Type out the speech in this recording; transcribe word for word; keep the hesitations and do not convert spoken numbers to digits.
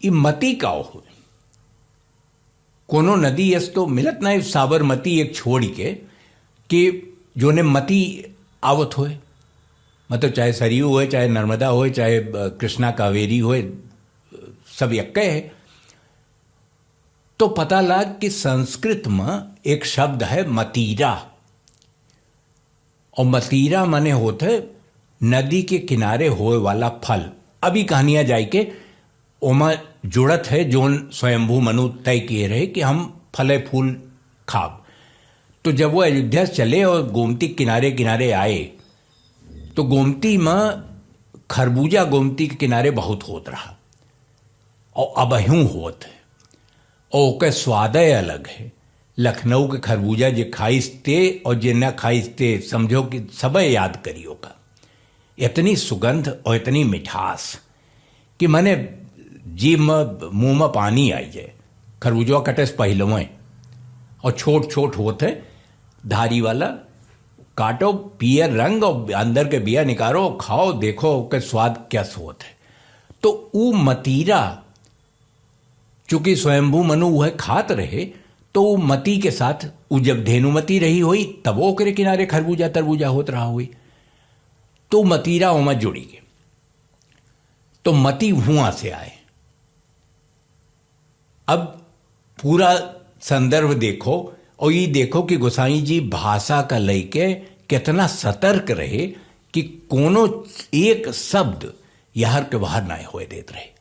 ई मती का होए? कोनो नदी अस तो मिलत नाहीं, साबरमती एक छोड़ि के, कि जोने मती आवत होए, मतलब चाहे सरयू होए, चाहे नर्मदा होए, चाहे, अ, कृष्णा कावेरी होए, सब यक्के है। तो पता लाग कि संस्कृत म एक शब्द है मतीरा, और मतीरा माने होत है नदी के किनारे होए वाला फल। अब ई कहानियाँ जाइके ओमा जुड़त है, जोन स्वयंभू मनु तय किए रहे कि हम फले फूल खाब। तो जब वो अयोध्या से चले और गोमती किनारे किनारे आए, तो गोमती म खरबूजा गोमती के किनारे बहुत होत रहा, और अबहूँ होत है, और ओकर स्वादे अलग है। लखनऊ के खरबूजा जे खाइस ते और जे ना खाइस ते, समझो कि सबे याद करी ओका। इतनी सुगंध और इतनी मिठास कि मने जीभ म, मुँह म पानी आई जाए। खरबूजवा कटे से पहिलवें, और छोट छोट होत है, धारी वाला, काटो, पियर रंग और अंदर के बिया निकालो, खाओ, देखो ओके स्वाद क्या होत है। तो ऊ मतीरा, चूंकि स्वयंभू मनु वह खात रहे, तो ऊ मती के साथ, ऊ जब धेनुमती रही होई, तब ओकरे किनारे खरबूजा तरबूजा होत रहा होई, तो मतीरा ओमा जुड़ी गए। तो मती हुआं से आए। अब पूरा संदर्भ देखो और ई देखो कि गोसाई जी भाषा का लइके कितना सतर्क रहे कि कोनो एक शब्द यहर के बाहर ना होए देत रहे।